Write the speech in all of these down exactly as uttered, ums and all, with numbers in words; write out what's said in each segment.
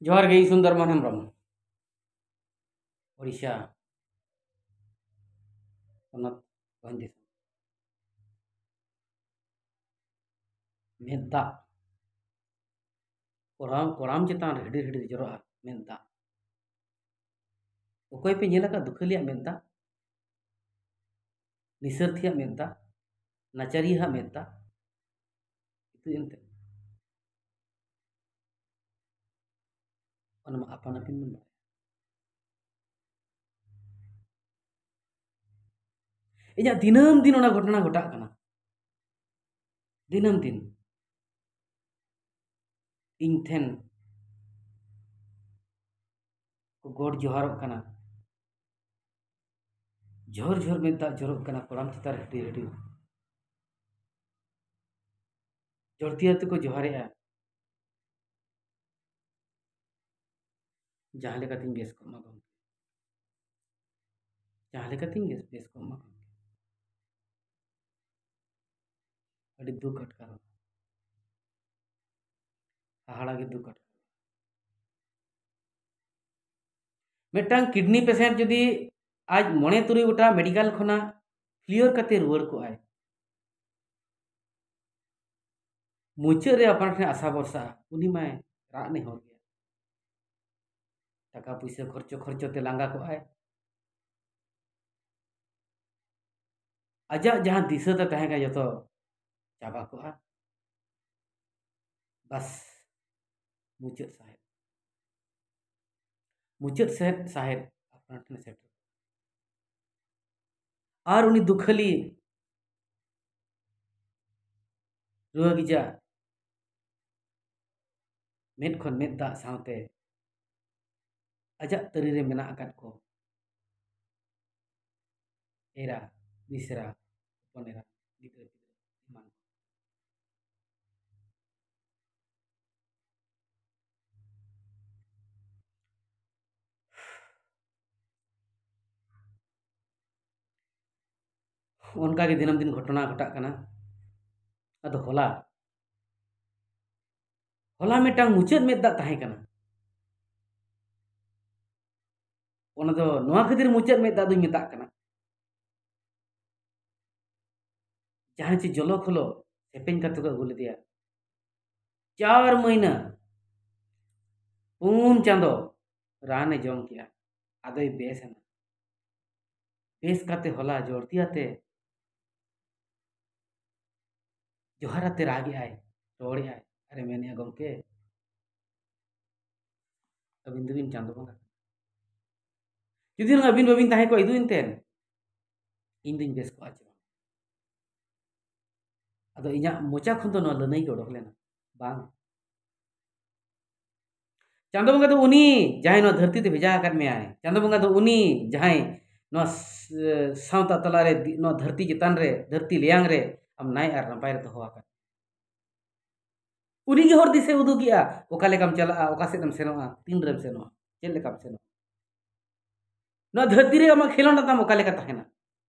ᱡᱚᱦᱟᱨ ᱜᱮ, ᱤᱧ ᱥᱩᱱᱫᱚᱨ ᱢᱳᱦᱚᱱ ᱦᱮᱢᱵᱨᱚᱢ, ᱳᱰᱤᱥᱟ ᱯᱚᱱᱚᱛ ᱵᱷᱚᱸᱡᱽ ᱫᱤᱥᱚᱢ᱾ ᱢᱮᱫ ᱫᱟᱜ ᱠᱚᱲᱟᱢ, ᱠᱚᱲᱟᱢ ᱪᱮᱛᱟᱱ ᱨᱮ ᱦᱤᱰᱤᱨ ᱦᱤᱰᱤᱨ ᱡᱚᱨᱚᱜᱼᱟ ᱢᱮᱫ ᱫᱟᱜ᱾ ᱚᱠᱚᱭ ᱯᱮ ᱧᱮᱞ ᱟᱠᱟᱫ ᱫᱩᱠᱷᱟᱹᱞᱤᱭᱟᱜ ᱢᱮᱫ ᱫᱟᱜ? ᱱᱤᱥᱟᱹᱨᱛᱷᱤᱭᱟᱜ ᱢᱮᱫ ᱫᱟᱜ? ᱱᱟᱪᱟᱨᱤᱭᱟᱹᱣᱟᱜ ᱢᱮᱫ ᱫᱟᱜ? ᱠᱤᱱᱛᱩ ᱮᱱᱛᱮ ᱚᱱᱟ ᱢᱟ ᱟᱯᱟᱱ ᱟᱹᱯᱤᱱ ᱵᱚᱱ ᱵᱟᱲᱟᱭᱟ᱾ ᱤᱧᱟᱹᱜ ᱫᱤᱱᱟᱹᱢ ᱫᱤᱱ ᱚᱱᱟ ᱜᱷᱚᱴᱚᱱᱟ ᱜᱷᱚᱴᱟᱜ ᱠᱟᱱᱟ᱾ ᱫᱤᱱᱟᱹᱢ ᱫᱤᱱ ᱤᱧ ᱴᱷᱮᱱ ᱠᱚ ᱜᱚᱰ ᱡᱚᱦᱟᱨᱚᱜ ᱠᱟᱱᱟ᱾ ᱡᱷᱚᱨ ᱡᱷᱚᱨ ᱢᱮᱫ ᱫᱟᱜ ᱡᱚᱨᱚᱜ ᱠᱟᱱᱟ ᱠᱚᱲᱟᱢ ᱪᱮᱛᱟᱱ ᱨᱮ ᱦᱤᱰᱤᱨ ᱦᱤᱰᱤᱨ᱾ ᱡᱚᱲᱛᱤᱭᱟᱹ ᱛᱮᱠᱚ ᱡᱚᱦᱟᱨᱮᱜᱼᱟ᱾ ᱡᱟᱦᱟᱸ ᱞᱮᱠᱟᱛᱤᱧ ᱵᱮᱥ ᱠᱚᱜ ᱢᱟ ᱜᱚᱢᱠᱮ, ᱡᱟᱦᱟᱸ ᱞᱮᱠᱟᱛᱤᱧ ᱵᱮᱥ, ᱵᱮᱥ ᱠᱚᱜ ᱢᱟ ᱜᱚᱢᱠᱮ᱾ ᱟᱹᱰᱤ ᱫᱩᱠ ᱟᱴᱠᱟᱨᱚᱜᱼᱟ, ᱦᱟᱦᱟᱲᱟ ᱜᱮ ᱫᱩᱠ ᱟᱴᱠᱟᱨᱚᱜᱼᱟ᱾ ᱢᱤᱫᱴᱟᱝ ᱠᱤᱰᱱᱤ ᱯᱮᱥᱮᱱᱴ ᱡᱩᱫᱤ ᱟᱡ ᱢᱚᱬᱮ ᱛᱩᱨᱩᱭ ᱜᱚᱴᱟᱝ ᱢᱮᱰᱤᱠᱮᱞ ᱠᱷᱚᱱᱟᱜ ᱠᱞᱤᱭᱟᱨ ᱠᱟᱛᱮ ᱨᱩᱣᱟᱹᱲ ᱠᱚᱜᱼᱟᱭ, ᱢᱩᱪᱟᱹᱫ ᱨᱮ ᱟᱯᱱᱟᱨ ᱴᱷᱮᱱ ᱟᱥᱟ ᱵᱷᱚᱨᱥᱟᱜᱼᱟ, ᱩᱱᱤ ᱢᱟᱭ ᱨᱟᱜ ᱱᱮᱦᱚᱨ ᱜᱮᱭᱟ᱾ ᱴᱟᱠᱟ ᱯᱩᱭᱥᱟᱹ ᱠᱷᱚᱨᱪᱚ ᱠᱷᱚᱨᱪᱚ ᱛᱮ ᱞᱟᱸᱜᱟ ᱠᱚᱜᱼᱟᱭ᱾ ᱟᱡᱟᱜ ᱡᱟᱦᱟᱸ ᱫᱤᱥᱟᱹ ᱛᱮ ᱛᱟᱦᱮᱸ ᱠᱟᱱᱟ, ᱡᱚᱛᱚ ᱪᱟᱵᱟ ᱠᱚᱜᱼᱟ᱾ ᱵᱟᱥ, ᱢᱩᱪᱟᱹᱫ ᱥᱟᱦᱮᱫ, ᱢᱩᱪᱟᱹᱫ ᱥᱟᱦᱮᱫ, ᱥᱟᱦᱮᱫ ᱟᱯᱱᱟᱨ ᱴᱷᱮᱱ ᱥᱮᱴᱮᱨ᱾ ᱟᱨ ᱩᱱᱤ ᱫᱩᱠᱷᱟᱹᱞᱤ ᱨᱩᱣᱟᱹ ᱜᱤᱡᱟ ᱢᱮᱫ ᱠᱷᱚᱱ ᱢᱮᱫ ᱫᱟᱜ ᱥᱟᱶᱛᱮ ᱟᱡᱟᱜ ᱛᱟᱹᱨᱤ ᱨᱮ ᱢᱮᱱᱟᱜ ᱟᱠᱟᱫ ᱠᱚ ᱮᱨᱟ, ᱢᱤᱥᱨᱟ, ᱦᱚᱯᱚᱱ ᱮᱨᱟ, ᱜᱤᱫᱽᱨᱟᱹ ᱯᱤᱫᱽᱨᱟᱹ ᱮᱢᱟᱱ ᱠᱚ᱾ ᱚᱱᱠᱟᱜᱮ ᱫᱤᱱᱟᱹᱢ ᱫᱤᱱ ᱜᱷᱚᱴᱚᱱᱟ ᱜᱷᱚᱴᱟᱜ ᱠᱟᱱᱟ᱾ ᱟᱫᱚ ᱦᱚᱞᱟ, ᱦᱚᱞᱟ ᱢᱤᱫᱴᱟᱝ ᱢᱩᱪᱟᱹᱫ ᱢᱮᱫ ᱫᱟᱜ ᱛᱟᱦᱮᱸ ᱠᱟᱱᱟ᱾ ᱚᱱᱟ ᱫᱚ ᱱᱚᱣᱟ ᱠᱷᱟᱹᱛᱤᱨ ᱢᱩᱪᱟᱹᱫ ᱢᱮᱫ ᱫᱟᱜ ᱫᱚᱧ ᱢᱮᱛᱟᱜ ᱠᱟᱱᱟ, ᱡᱟᱦᱟᱸᱭ ᱪᱮ ᱡᱚᱞᱚ ᱠᱷᱚᱞᱚ ᱥᱮᱯᱮᱧ ᱠᱟᱛᱮ ᱠᱚ ᱟᱹᱜᱩ ᱞᱮᱫᱮᱭᱟ, ᱪᱟᱨ ᱢᱟᱹᱦᱱᱟᱹ, ᱯᱩᱱ ᱪᱟᱸᱫᱚ ᱨᱟᱱᱮ ᱡᱚᱢ ᱠᱮᱜᱼᱟ, ᱟᱫᱚᱭ ᱵᱮᱥ ᱮᱱᱟ᱾ ᱵᱮᱥ ᱠᱟᱛᱮ ᱦᱚᱞᱟ ᱡᱚᱲᱛᱤ ᱟᱛᱮ ᱡᱚᱦᱟᱨ ᱟᱛᱮ ᱨᱟᱜᱮᱜᱼᱟᱭ, ᱨᱚᱲᱮᱜᱼᱟᱭ, ᱟᱨᱮ ᱢᱮᱱᱮᱜᱼᱟ, "ᱜᱚᱢᱠᱮ, ᱟᱹᱵᱤᱱ ᱫᱚᱵᱤᱱ ᱪᱟᱸᱫᱚ ᱵᱚᱸᱜᱟ ᱠᱟᱱᱟ᱾ ᱡᱩᱫᱤ ᱦᱩᱱᱟᱹᱝ ᱟᱹᱵᱤᱱ ᱵᱟᱹᱵᱤᱱ ᱛᱟᱦᱮᱸ ᱠᱚᱜᱼᱟ, ᱤᱫᱩ ᱮᱱᱛᱮᱱ, ᱤᱧ ᱫᱩᱧ ᱵᱮᱥ ᱠᱚᱜᱼᱟ ᱪᱮ ᱵᱟᱝ?" ᱟᱫᱚ ᱤᱧᱟᱹᱜ ᱢᱚᱪᱟ ᱠᱷᱚᱱ ᱫᱚ ᱱᱚᱣᱟ ᱞᱟᱹᱱᱟᱹᱭ ᱜᱮ ᱚᱰᱚᱠ ᱞᱮᱱᱟ, "ᱵᱟᱝ, ᱪᱟᱸᱫᱚ ᱵᱚᱸᱜᱟ ᱫᱚ ᱩᱱᱤ ᱡᱟᱦᱟᱸᱭ ᱱᱚᱣᱟ ᱫᱷᱟᱹᱨᱛᱤ ᱛᱮ ᱵᱷᱮᱡᱟ ᱟᱠᱟᱫ ᱢᱮᱭᱟᱭ᱾ ᱪᱟᱸᱫᱚ ᱵᱚᱸᱜᱟ ᱫᱚ ᱩᱱᱤ ᱡᱟᱦᱟᱸᱭ ᱱᱚᱣᱟ ᱥ-, ᱥᱟᱶᱛᱟ ᱛᱟᱞᱟᱨᱮ, ᱱᱚᱣᱟ ᱫᱷᱟᱹᱨᱛᱤ ᱪᱮᱛᱟᱱ ᱨᱮ, ᱫᱷᱟᱹᱨᱛᱤ ᱞᱮᱭᱟᱝ ᱨᱮ ᱟᱢ ᱱᱟᱭ ᱟᱨ ᱱᱟᱯᱟᱭ ᱨᱮ ᱫᱚᱦᱚ ᱟᱠᱟᱫ ᱢᱮᱭᱟ᱾ ᱩᱱᱤ ᱜᱮ ᱦᱚᱨ ᱫᱤᱥᱟᱹ ᱩᱫᱩᱜᱮᱜᱼᱟ, ᱚᱠᱟ ᱞᱮᱠᱟᱢ ᱪᱟᱞᱟᱜᱼᱟ, ᱚᱠᱟ ᱥᱮᱫ ᱮᱢ ᱥᱮᱱᱚᱜᱼᱟ, ᱛᱤᱱ ᱨᱮᱢ ᱥᱮᱱᱚᱜᱼᱟ, ᱪᱮᱫ ᱞᱮᱠᱟᱢ ᱥᱮᱱᱚᱜᱼᱟ᱾ ᱱᱚᱣᱟ ᱫᱷᱟᱹᱨᱛᱤ ᱨᱮ ᱟᱢᱟᱜ ᱠᱷᱮᱞᱳᱸᱰ ᱛᱟᱢ ᱚᱠᱟ ᱞᱮᱠᱟ ᱛᱟᱦᱮᱱᱟ,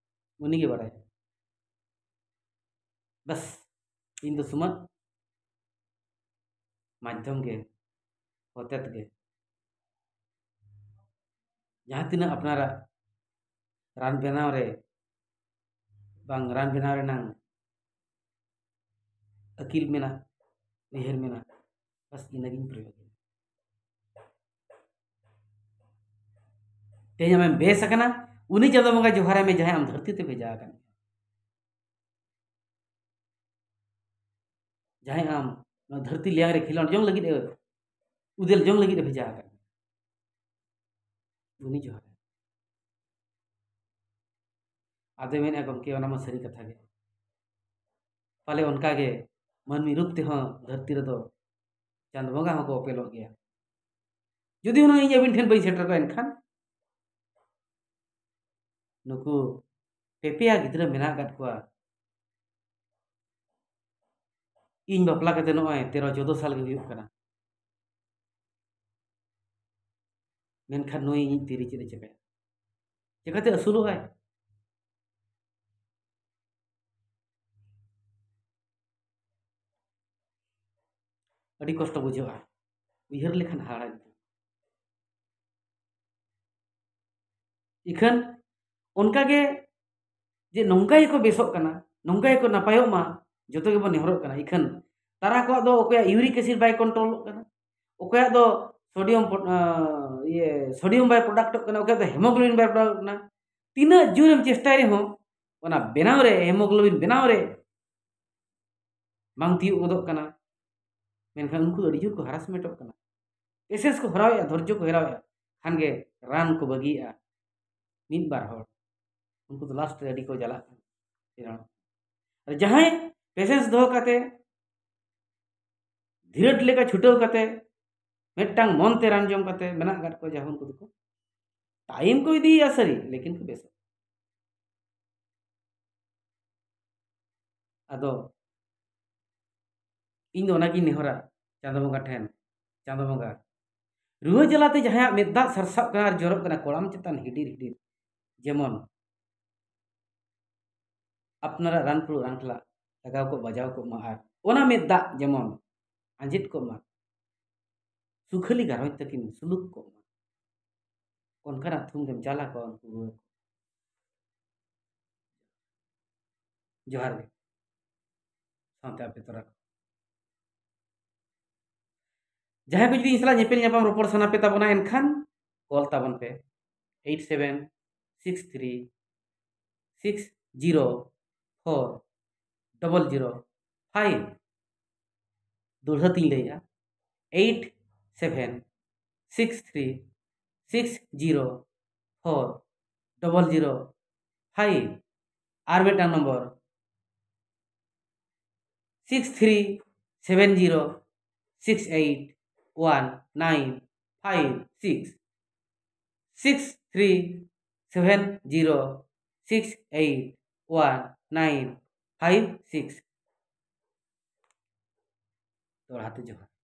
ᱩᱱᱤ ᱜᱮ ᱵᱟᱲᱟᱭᱟ᱾ ᱵᱟᱥ, ᱤᱧ ᱫᱚ ᱥᱩᱢᱟᱹᱱ ᱢᱟᱫᱽᱫᱷᱚᱢ ᱜᱮ, ᱦᱚᱛᱮᱛ ᱜᱮ ᱡᱟᱦᱟᱸ ᱛᱤᱱᱟᱹᱜ ᱟᱯᱱᱟᱨᱟᱜ ᱨᱟᱱ ᱵᱮᱱᱟᱣ ᱨᱮ, ᱵᱟᱝ ᱨᱟᱱ ᱵᱮᱱᱟᱣ ᱨᱮᱱᱟᱝ ᱟᱹᱠᱤᱞ ᱢᱮᱱᱟᱜ, ᱩᱭᱦᱟᱹᱨ ᱢᱮᱱᱟᱜ, ᱵᱟᱥ ᱤᱱᱟᱹᱜᱤᱧ ᱯᱨᱚᱭᱳᱜᱽ᱾ ᱛᱮᱦᱮᱧ ᱟᱢᱮᱢ ᱵᱮᱥ ᱟᱠᱟᱱᱟ, ᱩᱱᱤ ᱪᱟᱸᱫᱚ ᱵᱚᱸᱜᱟ ᱡᱚᱦᱟᱨᱟᱭ ᱢᱮ, ᱡᱟᱦᱟᱸᱭ ᱟᱢ ᱫᱷᱟᱹᱨᱛᱤ ᱛᱮ ᱵᱷᱮᱡᱟ ᱟᱠᱟᱫ ᱢᱮᱭᱟ, ᱡᱟᱦᱟᱸᱭ ᱟᱢ ᱱᱚᱣᱟ ᱫᱷᱟᱹᱨᱛᱤ ᱞᱮᱭᱟᱝ ᱨᱮ ᱠᱷᱮᱞᱳᱸᱰ ᱡᱚᱝ ᱞᱟᱹᱜᱤᱫ ᱮ, ᱩᱫᱮᱞ ᱡᱚᱝ ᱞᱟᱹᱜᱤᱫ ᱮ ᱵᱷᱮᱡᱟ ᱟᱠᱟᱫ ᱢᱮᱭᱟ, ᱩᱱᱤ ᱡᱚᱦᱟᱨᱟᱭ᱾ ᱟᱫᱚᱭ ᱢᱮᱱᱮᱫᱼᱟ, "ᱜᱚᱢᱠᱮ, ᱚᱱᱟ ᱢᱟ ᱥᱟᱹᱨᱤ ᱠᱟᱛᱷᱟ ᱜᱮ᱾ ᱯᱟᱞᱮ ᱚᱱᱠᱟ ᱜᱮ ᱢᱟᱹᱱᱢᱤ ᱨᱩᱯ ᱛᱮᱦᱚᱸ ᱫᱷᱟᱹᱨᱛᱤ ᱨᱮᱫᱚ ᱪᱟᱸᱫᱚ ᱵᱚᱸᱜᱟ ᱦᱚᱸᱠᱚ ᱚᱯᱮᱞᱚᱜ ᱜᱮᱭᱟ᱾ ᱡᱩᱫᱤ ᱦᱩᱱᱟᱹᱝ ᱤᱧ ᱟᱹᱵᱤᱱ ᱴᱷᱮᱱ ᱵᱟᱹᱧ ᱥᱮᱴᱮᱨ ᱠᱚᱜᱼᱟ, ᱮᱱᱠᱷᱟᱱ ᱱᱩᱠᱩ ᱯᱮ ᱯᱮᱭᱟ ᱜᱤᱫᱽᱨᱟᱹ ᱢᱮᱱᱟᱜ ᱟᱠᱟᱫ ᱠᱚᱣᱟ᱾ ᱤᱧ ᱵᱟᱯᱞᱟ ᱠᱟᱛᱮ ᱱᱚᱜᱼᱚᱭ ᱛᱮᱨᱚ ᱪᱳᱫᱽᱫᱳ ᱥᱟᱞ ᱜᱮ ᱦᱩᱭᱩᱜ ᱠᱟᱱᱟ, ᱢᱮᱱᱠᱷᱟᱱ ᱱᱩᱭ ᱤᱧᱤᱡ ᱛᱤᱨᱤ ᱪᱮᱫ ᱮ ᱪᱤᱠᱟᱹᱭᱟ? ᱪᱤᱠᱟᱹᱛᱮ ᱟᱹᱥᱩᱞᱚᱜᱼᱟᱭ?" ᱟᱹᱰᱤ ᱠᱚᱥᱴᱚ ᱵᱩᱡᱷᱟᱹᱜᱼᱟ, ᱩᱭᱦᱟᱹᱨ ᱞᱮᱠᱷᱟᱱ ᱦᱟᱦᱟᱲᱟ ᱜᱮ᱾ ᱤᱠᱷᱟᱹᱱ ᱚᱱᱠᱟ ᱜᱮ ᱡᱮ ᱱᱚᱝᱠᱟ ᱜᱮᱠᱚ ᱵᱮᱥᱚᱜ ᱠᱟᱱᱟ, ᱱᱚᱝᱠᱟ ᱜᱮᱠᱚ ᱱᱟᱯᱟᱭᱚᱜ ᱢᱟ, ᱡᱚᱛᱚ ᱜᱮᱵᱚᱱ ᱱᱮᱦᱚᱨᱚᱜ ᱠᱟᱱᱟ᱾ ᱤᱠᱷᱟᱹᱱ ᱛᱟᱨᱟ ᱠᱚᱣᱟᱜ ᱫᱚ ᱚᱠᱚᱭᱟᱜ uric acid ᱵᱟᱭ ᱠᱚᱱᱴᱨᱳᱞᱚᱜ ᱠᱟᱱᱟ, ᱚᱠᱚᱭᱟᱜ ᱫᱚ ᱥᱳᱰᱤᱭᱟᱢ ᱯᱨᱚ-, ᱟᱸ, ᱤᱭᱟᱹ, ᱥᱳᱰᱤᱭᱟᱢ ᱵᱟᱭ ᱯᱨᱚᱰᱟᱠᱴᱚᱜ ᱠᱟᱱᱟ, ᱚᱠᱚᱭᱟᱜ ᱫᱚ ᱦᱮᱢᱳᱜᱞᱳᱵᱤᱱ ᱵᱟᱭ ᱯᱨᱚᱰᱟᱠᱴᱚᱜ ᱠᱟᱱᱟ᱾ ᱛᱤᱱᱟᱹᱜ ᱡᱳᱨᱮᱢ ᱪᱮᱥᱴᱟᱭ ᱨᱮᱦᱚᱸ ᱚᱱᱟ ᱵᱮᱱᱟᱣ ᱨᱮ, ᱦᱮᱢᱳᱜᱞᱳᱵᱤᱱ ᱵᱮᱱᱟᱣ ᱨᱮ, ᱵᱟᱝ ᱛᱤᱭᱳᱜ ᱜᱚᱫᱚᱜ ᱠᱟᱱᱟ᱾ ᱢᱮᱱᱠᱷᱟᱱ ᱩᱱᱠᱩ ᱫᱚ ᱟᱹᱰᱤ ᱡᱳᱨ ᱠᱚ ᱦᱟᱨᱟᱥᱢᱮᱱᱴᱚᱜ ᱠᱟᱱᱟ, ᱯᱮᱥᱮᱱᱥ ᱠᱚ ᱦᱟᱨᱟᱣᱮᱫᱼᱟ, ᱫᱷᱳᱨᱡᱚ ᱠᱚ ᱦᱟᱨᱟᱣᱮᱫᱼᱟ, ᱠᱷᱟᱱ ᱜᱮ ᱨᱟᱱ ᱠᱚ ᱵᱟᱹᱜᱤᱭᱮᱫᱼᱟ᱾ ᱢᱤᱫ ᱵᱟᱨ ᱦᱚᱲ ᱩᱱᱠᱩ ᱫᱚ ᱞᱟᱥᱴ ᱨᱮ ᱟᱹᱰᱤ ᱠᱚ ᱪᱟᱞᱟᱜ ᱠᱟᱱᱟ᱾ ᱟᱨ ᱡᱟᱦᱟᱸᱭ ᱯᱮᱥᱮᱱᱥ ᱫᱚᱦᱚ ᱠᱟᱛᱮ, ᱫᱷᱤᱨᱟᱹᱴ ᱞᱮᱠᱟ ᱪᱷᱩᱴᱟᱹᱣ ᱠᱟᱛᱮ, ᱢᱤᱫᱴᱟᱝ ᱢᱚᱱ ᱛᱮ ᱨᱟᱱ ᱡᱚᱢ ᱠᱟᱛᱮ ᱢᱮᱱᱟᱜ ᱟᱠᱟᱫ ᱠᱚᱣᱟ, ᱡᱟᱦᱟᱸ ᱩᱱᱠᱩ ᱫᱚᱠᱚ ᱴᱟᱭᱤᱢ ᱠᱚ ᱤᱫᱤᱭᱮᱫᱼᱟ ᱥᱟᱹᱨᱤ, ᱞᱮᱠᱤᱱ ᱠᱚ ᱵᱮᱥᱚᱜ᱾ ᱟᱫᱚ ᱤᱧ ᱫᱚ ᱚᱱᱟᱜᱤᱧ ᱱᱮᱦᱚᱨᱟ ᱪᱟᱸᱫᱚ ᱵᱚᱸᱜᱟ ᱴᱷᱮᱱ, ᱪᱟᱸᱫᱚ ᱵᱚᱸᱜᱟ, ᱨᱩᱣᱟᱹ ᱡᱟᱞᱟᱛᱮ ᱡᱟᱦᱟᱸᱭᱟᱜ ᱢᱮᱫ ᱫᱟᱜ ᱥᱟᱨᱥᱟᱜ ᱠᱟᱱᱟ ᱟᱨ ᱡᱚᱨᱚᱜ ᱠᱟᱱᱟ ᱠᱚᱲᱟᱢ ᱪᱮᱛᱟᱱ ᱦᱤᱰᱤᱨ ᱦᱤᱰᱤᱨ, ᱡᱮᱢᱚᱱ ᱟᱯᱱᱟᱨᱟᱜ ᱨᱟᱱ ᱯᱷᱩᱲᱩᱜ ᱨᱟᱱ ᱠᱷᱟᱞᱟᱜ ᱞᱟᱜᱟᱣ ᱠᱚᱜ, ᱵᱟᱡᱟᱣ ᱠᱚᱜ ᱢᱟ, ᱟᱨ ᱚᱱᱟ ᱢᱮᱫ ᱫᱟᱜ ᱡᱮᱢᱚᱱ ᱟᱸᱡᱮᱫ ᱠᱚᱜ ᱢᱟ, ᱥᱩᱠᱷᱟᱹᱞᱤ ᱜᱷᱟᱨᱚᱸᱡᱽ ᱛᱟᱹᱠᱤᱱ ᱥᱩᱞᱩᱠ ᱠᱚᱜ ᱢᱟ, ᱚᱱᱠᱟᱱᱟᱜ ᱛᱷᱩᱢ ᱜᱮᱢ ᱪᱟᱞ ᱟᱠᱚᱣᱟ ᱩᱱᱠᱩ ᱨᱩᱣᱟᱹ ᱠᱚ᱾ ᱡᱚᱦᱟᱨ ᱜᱮ, ᱥᱟᱶᱛᱮ ᱟᱯᱮ ᱛᱚᱨᱟ ᱠᱚ᱾ ᱡᱟᱦᱟᱸᱭ ᱠᱚ ᱡᱩᱫᱤ ᱤᱧ ᱥᱟᱞᱟᱜ ᱧᱮᱯᱮᱞ ᱧᱟᱯᱟᱢ ᱨᱚᱯᱚᱲ ᱥᱟᱱᱟ ᱯᱮ ᱛᱟᱵᱚᱱᱟ, ᱮᱱᱠᱷᱟᱱ ᱠᱚᱞ ᱛᱟᱵᱚᱱ ᱯᱮ eight seven six three six zero four double zero five᱾ ᱫᱚᱦᱲᱟ ᱛᱤᱧ ᱞᱟᱹᱭᱮᱜᱼᱟ, eight seven six three six zero four double zero five᱾ ᱟᱨ ᱢᱤᱫᱴᱟᱝ number, six three seven zero six eight one nine five six, six three seven zero six eight one nine five six᱾ ᱫᱚᱦᱲᱟ ᱛᱮ ᱡᱚᱦᱟᱨ᱾